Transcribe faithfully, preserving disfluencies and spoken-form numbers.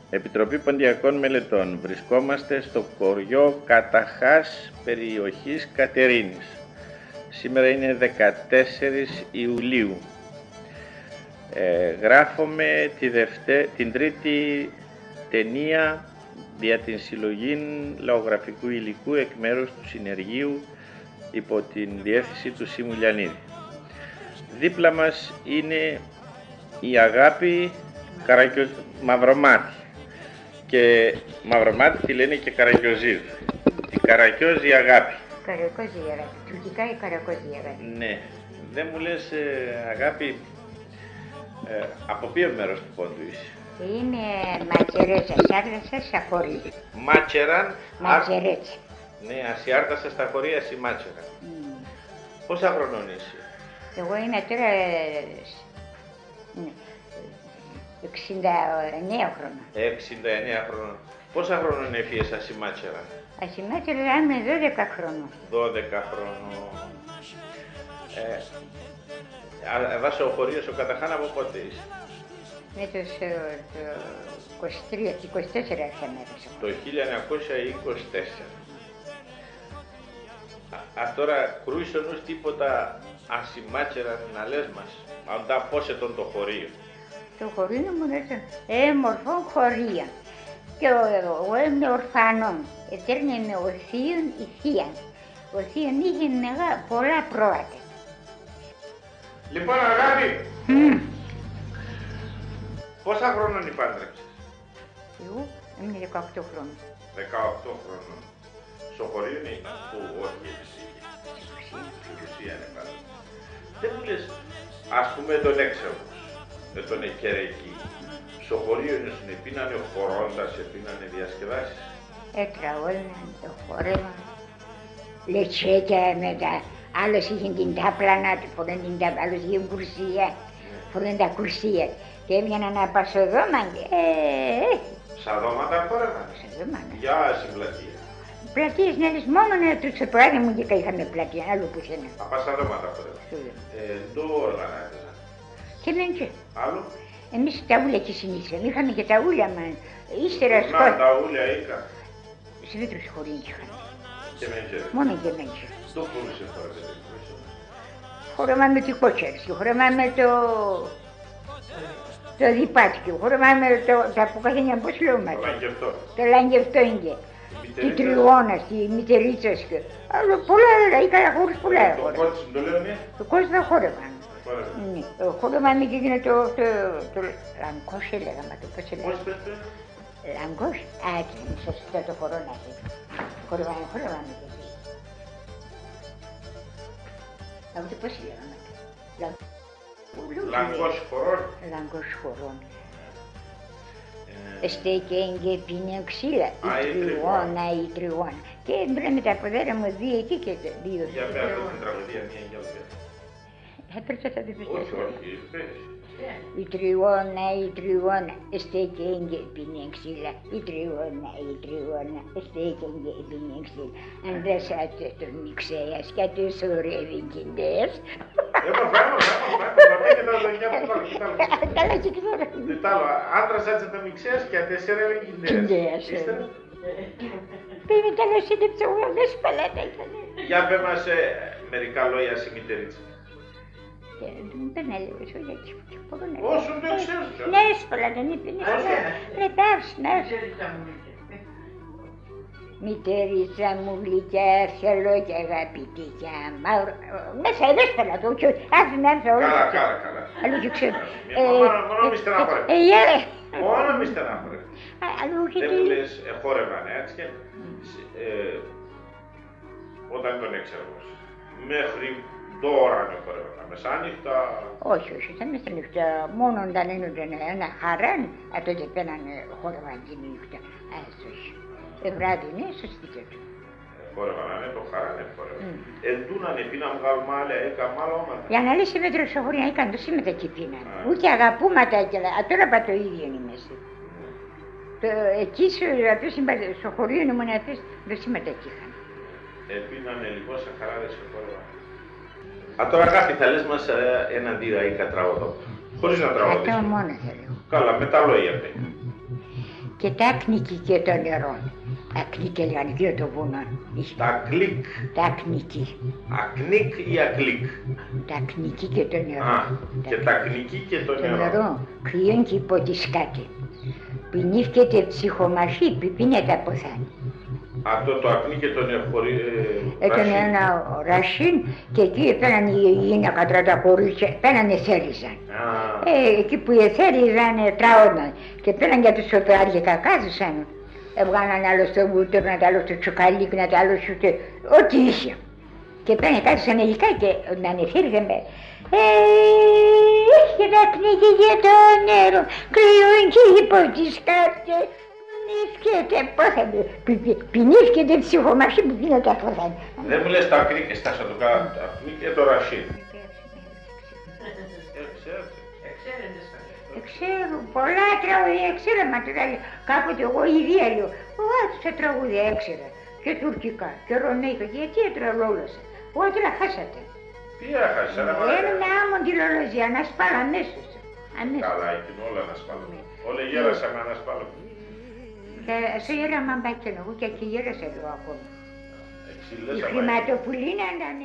Επιτροπή Ποντιακών Μελετών. Βρισκόμαστε στο χωριό Καταχάς, περιοχής Κατερίνης. Σήμερα είναι δεκατέσσερις Ιουλίου. Ε, γράφουμε τη Δευτέ-, την τρίτη ταινία για την συλλογή λαογραφικού υλικού εκ μέρους του Συνεργείου υπό την διεύθυνση του Σίμου Λιανίδη. Δίπλα μας είναι η Αγάπη Καρακιο-, Μαυρομάτι. Και Μαυρομάτι τη λένε και Καρακιοζίδ. Την Καρακιόζη Αγάπη. Καρακιόζη Αγάπη. Τουρκικά η Καρακιόζη Αγάπη. Ναι. Δεν μου λες, ε, Αγάπη, ε, από ποιο μέρος του Πόντου είσαι; Είμαι Ματσερέτσα, Ασιάρτασσα, Σαχωρία. Μάτσεραν, Ματσερέτσα. Ναι, Ασιάρτασσα, Σαχωρία, εσύ Μάτσεραν. Μμμ. Πόσα χρονών είσαι; Εγώ είμαι τώρα, ε, σ-, ναι, εξήντα εννέα χρονών. Εξήντα εννέα χρονών. Πόσα χρονών έφυες ας η Μάτσεραν; Ας η Μάτσεραν είμαι δώδεκα χρονών. Δώδεκα χρονών. Ε, α, εδά σο χωρίον σο Καταχάν από πότε είσαι; Με το, σ-, το είκοσι τρία, είκοσι τέσσερα έρθαμε εδώ. Το χίλια εννιακόσια είκοσι τέσσερα. Α, α, τώρα κρούεις ο νους τίποτα ας η Μάτσεραν να λες μας, όντα πώς έτον το χωρίον; Το χωρίον ήμουν έτον έμορφον χωρίον. Και ο, εγώ ήμουν ορφανόν. Ετέρνε με ο θείον, η θείαν. Ο θείον είχε μεγά-, πολλά πρόβατα. Λοιπόν, Αγάπη, μμμ, πόσα χρονών επάντρεψες; Εγώ ήμουν δεκαοκτώ χρόνια. Δεκαοκτώ χρονών. Σο χωρίον ήσουν; Πού; Όχι, εσύ. Σο Κουσίαν. Σο Κουσίαν επάντρεψες. Δεν μου λες, ας πουμε, έτον έξαγγος, έτον εκερεκή, σο χωρίον ήσουν, επείνανε χορόντας, επείνανε διασκεδάσεις; Έτραολναν, εχόρευαν. Λετσέκια με τα, άλλος είχε την τάπλα να του, φορέν την τάπλα, άλλος είχε κουρσία, φορέν τα κουρσία. Και έβγαιναν απ' ασ' σο δώμα και, ε, ε. Σα δώματα χόρευαν; Σα δώματα. Για ας η πλατεία; Πλατείας, ναι, λες, μόνον έτω σο πεάδι μου και είχαμε πλατεία, άλλο πουθενά. Απ' ασ' σα δώματα χόρευαν. Σο δώμα. Ε, ντο όργανα έπαιζαν; Και εμείς και. Άλλο; Εμείς τα ούλια εκεί συνήθιζαμε. Είχαμε και τα ούλια μας. Ύστερα. Τουρνά σκο-, τα ούλια οίκαν. Σο Βίτρος χωρίον 'κ' είχαμε. Και εμέντζερ. Μόνον και εμέντζερ. Ντο χορούσες, χορεύετε; Χορεύαμε τη κότσαρση, χορεύαμε το, το διπάτκι, χορεύαμε το, τα πουκαθένια, πώς λεόμαστε. Το λαγκευτόν. Το λαγκευτόν και. Τη τριώνα, τη μητερίτσα και. Άλλο πολλά, ε, καλά, χωρίς πολλά. Ε, το χορεύαμε. Κότσ' ντο λέγανε; Το κότσ' το χόρευαμε. Χόρευαμε. Ναι, ε, χορεύαμε και εκείνο το, το, το λαγκός, λέγαμε το, πώς λέγαμε. Πώς πες, πες; Λαγκός, α, έτσι, σωστό το χορόν, έτσι. Χορεύαμε, χορεύαμε κι εμείς. Λαγκός, πώς λέγαμε; Λα-, λαγκός χορόν. Λαγκός χορόν. Ε. Εστέκεν και επίνεν ξύλα, α, η, η Τριώνα, Τριώνα. Η Τριώνα. Και έμπρε με τα ποδάρια μου δύο εκεί και δύο εκεί. Για πες την τραγωδία, μια για πες. Έπρεπε θα την πεις. Όχι, όχι, πες. Η Τριώνα, η Τριώνα, εστέκεν και επίνεν ξύλα. Η Τριώνα, η Τριώνα, εστέκεν και επίνεν ξύλα. Άντρας άτsetον μιξέας, κι ατεσορεύεν κιντές. Έπαθα, έπαθα, έπαθα, έπαθα, και τα δοκιά του, τα άλλο, και τα άλλο. Καλά, και ξέρω. Και τα άλλο, άντρας άτsetον μιξέας, κι ατεσορεύεν κιντές. Κιντές, ύστερα; Πήρε, τέλος, είναι ψωμιωμένες παλάτα ήτανε. Για πέ μας, ε, μερικά λόγια ας η μητερίτσα. Και δεν, δεν έλεγες, όχι, έτσι, και μπορώ να... Όσο το ξέρεις, ε. Ναι, έσπαλα, δεν είπε, ναι, έσπαλα. Όσο. Ναι, πες, ναι. Μητερίτσα μου γλυκιά, θέλω κι αγαπητή κι μαύρα. Μέσα, έσπαλα το, και άρχισε να έρθει όλο. Καλά, καλά, καλά. Άλλο και ξέρω. Μη, ε, μόνο, μόνο μη, ε, στεναχωρεύεις. Ε, ε, ε. Μόνο μη στεναχωρεύεις. Α, άλλο και... Δεν μου λες, εχόρευαν, έτσι και, ε, όταν έτον έξαγγος. Μέχρι ντ' ώραν εχόρευαν, τα μεσάνυχτα; Όχι, όχι, τα μεσάνυχτα, μόνον όταν ένουνταν ένα χαράν, α, τότε επέγ'νανε, εχόρευαν τη νύχτα. Α, έτσι, όχι. Ε, βράδυ, ναι, σο σπίτ' ατουν. Εχόρευαν, αν έτον χαράν, εχόρευαν. Μμ. Εντούναν, επίναν, γαλμάλια, έκαν μάλωματα; Η Αναλύση Πέτρου σο χωρίον, έκαν ντοσίματα 'κ' επίναν. Α. Ούτε αγαπούματα και, α, τώρα πα το ίδιον είμαστε. Μμ. Το, εκεί σο, σο χωρίον ήμουν, ντοσίματα 'κ' είχαμε. Επίνανε, λοιπόν, σα χαράδες εχόρευαν. Α, τώρα, Αγάπη, θα λες μας, ε, έναν-δύο αΐκα τραγωδόπ'. Χωρίς να τραγωδείς. Ατό μόνον θα λέγω. Καλά, με τα λόγια πέ. Και τ' ακνίκ' και το νερόν. Ακνίκ' ελέγαν εκεί το βουνόν. Τ' ακνίκ'. Τ' ακνίκ'. Ακνίκ' ή ακλίκ'; Τ' ακνίκ' και το νερόν. Α, και τ' ακνίκ' και το νερόν. Κρυόν 'κι ποτίσκεται. Πεινίσκεται ψυχομαχή, πι-, πίνεται από θάνη. Αυτό το ακνίκ' και το νερόν χωρί-, ε, ρασίν. Έτον έναν ρασίν και εκεί επέραν οι, οι γυναίκα, τα κορίτσια, επέραν εθέριζαν. Α. Ε, εκεί που εθέριζαν, ε, τρώγονταν. Και επέραν για το σοτάρι και εκάθισαν. Έβγαλαν άλλο στο βούτυρο, να τ' άλλο στο τσουκαλίκ', να τ' άλλο στο τε-, ό,τι είχαν. Και επέραν, εκάθισαν εκεί και όταν εθέριζαν, ε, «Έρχεται ακνίκ' και το νερόν, κρυόν 'κι ποτίσκεται, πεινίσκεται», πώς θα το, πι-, πι-, «πεινίσκεται ψυχομαχή, πι-, πίνεται από θάνη». Δεν μου λες τ' ακνίκ', εσάς θα το κάνω τ' ακνίκ' και το ρασίν. Ε, ξέρετε. Εξέρουν πολλά τραγούδια, εξέραμε, κάποτε εγώ η ίδια λέω, εγώ άκουσα τραγούδια, έξερα, και τουρκικά, και ρωμαίικα, γιατί έτρωα λόλωσα; Ότρα χάσατε. Ποια χάσαμε; Ένα άμον τη λολοζία, ανασπάλα αμέσως. Αμέσως. Καλά, εκείνο όλα ανασπάλα. Ναι. Όλα γέρασαμε ανασπάλα. Και σε γέραμα μπακέν, εγώ και εκεί γέρασα λίγο ακόμα. Εξήλες. Η Χρυματοπουλίνα ήταν